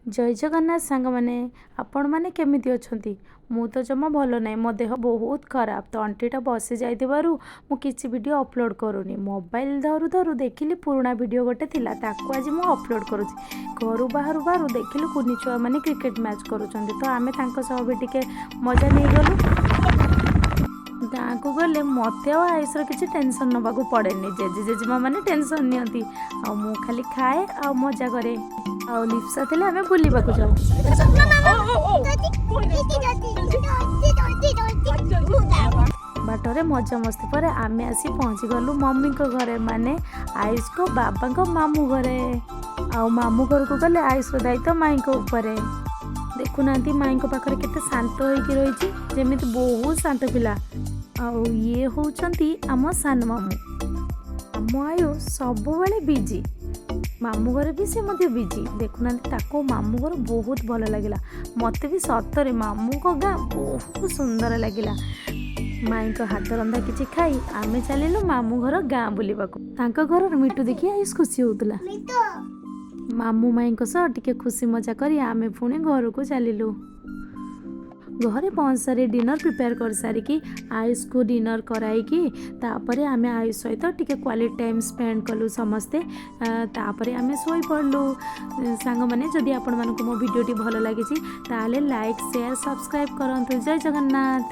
ଜୟ ଜଗନ୍ନାଥ ସାଙ୍ଗମାନେ, ଆପଣମାନେ କେମିତି ଅଛନ୍ତି? ମୁଁ ତ ଜମା ଭଲ ନାହିଁ। ମୋ ଦେହ ବହୁତ ଖରାପ। ତଣ୍ଟିଟା ବସି ଯାଇଥିବାରୁ ମୁଁ କିଛି ଭିଡ଼ିଓ ଅପଲୋଡ଼ କରୁନି। ମୋବାଇଲ ଧରୁ ଧରୁ ଦେଖିଲି ପୁରୁଣା ଭିଡ଼ିଓ ଗୋଟେ ଥିଲା, ତାକୁ ଆଜି ମୁଁ ଅପଲୋଡ଼ କରୁଛି। ଘରୁ ବାହାରୁ ବାହାରୁ ଦେଖିଲୁ କୁନି ଛୁଆମାନେ କ୍ରିକେଟ ମ୍ୟାଚ୍ କରୁଛନ୍ତି, ତ ଆମେ ତାଙ୍କ ସହ ବି ଟିକେ ମଜା ନେଇଗଲୁ। ଗାଁକୁ ଗଲେ ମୋତେ ଆଉ ଆୟୁଷର କିଛି ଟେନସନ୍ ନେବାକୁ ପଡ଼େନି। ଜେଜେ ଜେଜେମା ମାନେ ଟେନସନ୍ ନିଅନ୍ତି ଆଉ ମୁଁ ଖାଲି ଖାଏ ଆଉ ମଜା କରେ। ଆଉ ଲିପ୍ସା ଥିଲେ ଆମେ ବୁଲିବାକୁ ଯାଉ। ଜଲ୍ଦି ଜଲ୍ଦି ଜଲ୍ଦି ଜଲ୍ଦି ଜଲ୍ଦି। ବାଟରେ ମଜାମସ୍ତି ପରେ ଆମେ ଆସି ପହଞ୍ଚିଗଲୁ ମମିଙ୍କ ଘରେ, ମାନେ ଆୟୁଷଙ୍କ ବାବାଙ୍କ ମାମୁଁ ଘରେ। ଆଉ ମାମୁଁ ଘରକୁ ଗଲେ ଆୟୁଷର ଦାୟିତ୍ୱ ମାଇଁଙ୍କ ଉପରେ। ଦେଖୁନାହାନ୍ତି, ମାଇଁଙ୍କ ପାଖରେ କେତେ ଶାନ୍ତ ହେଇକି ରହିଛି, ଯେମିତି ବହୁତ ଶାନ୍ତ ପିଲା। ଆଉ ଇଏ ହେଉଛନ୍ତି ଆମ ସାନ ମାମୁଁ। ଆମ ଆୟୁ ସବୁବେଳେ ବିଜି, ମାମୁଁ ଘରେ ବି ସେ ମଧ୍ୟ ବିଜି। ଦେଖୁନାହାନ୍ତି, ତାକୁ ମାମୁଁ ଘର ବହୁତ ଭଲ ଲାଗିଲା। ମୋତେ ବି ସତରେ ମାମୁଁଙ୍କ ଗାଁ ବହୁତ ସୁନ୍ଦର ଲାଗିଲା। ମାଇଁଙ୍କ ହାତ ରନ୍ଧା କିଛି ଖାଇ ଆମେ ଚାଲିଲୁ ମାମୁଁ ଘର ଗାଁ ବୁଲିବାକୁ। ତାଙ୍କ ଘରର ମିଟୁ ଦେଖି ଆୟୁଷ ଖୁସି ହେଉଥିଲା। ମିଟୁ। ମାମୁଁ ମାଇଁଙ୍କ ସହ ଟିକେ ଖୁସି ମଜା କରି ଆମେ ପୁଣି ଘରକୁ ଚାଲିଲୁ। ଘରେ ପହଞ୍ଚି ସାରି ଡିନର୍ ପ୍ରିପେୟାର କରିସାରିକି, ଆୟୁଷକୁ ଡିନର୍ କରାଇକି, ତାପରେ ଆମେ ଆୟୁଷ ସହିତ ଟିକେ କ୍ୱାଲିଟି ଟାଇମ୍ ସ୍ପେଣ୍ଡ କଲୁ ସମସ୍ତେ। ତାପରେ ଆମେ ଶୋଇପଡ଼ିଲୁ। ସାଙ୍ଗମାନେ, ଯଦି ଆପଣମାନଙ୍କୁ ମୋ ଭିଡ଼ିଓଟି ଭଲ ଲାଗିଛି, ତାହେଲେ ଲାଇକ୍, ସେୟାର, ସବସ୍କ୍ରାଇବ୍ କରନ୍ତୁ। ଜୟ ଜଗନ୍ନାଥ।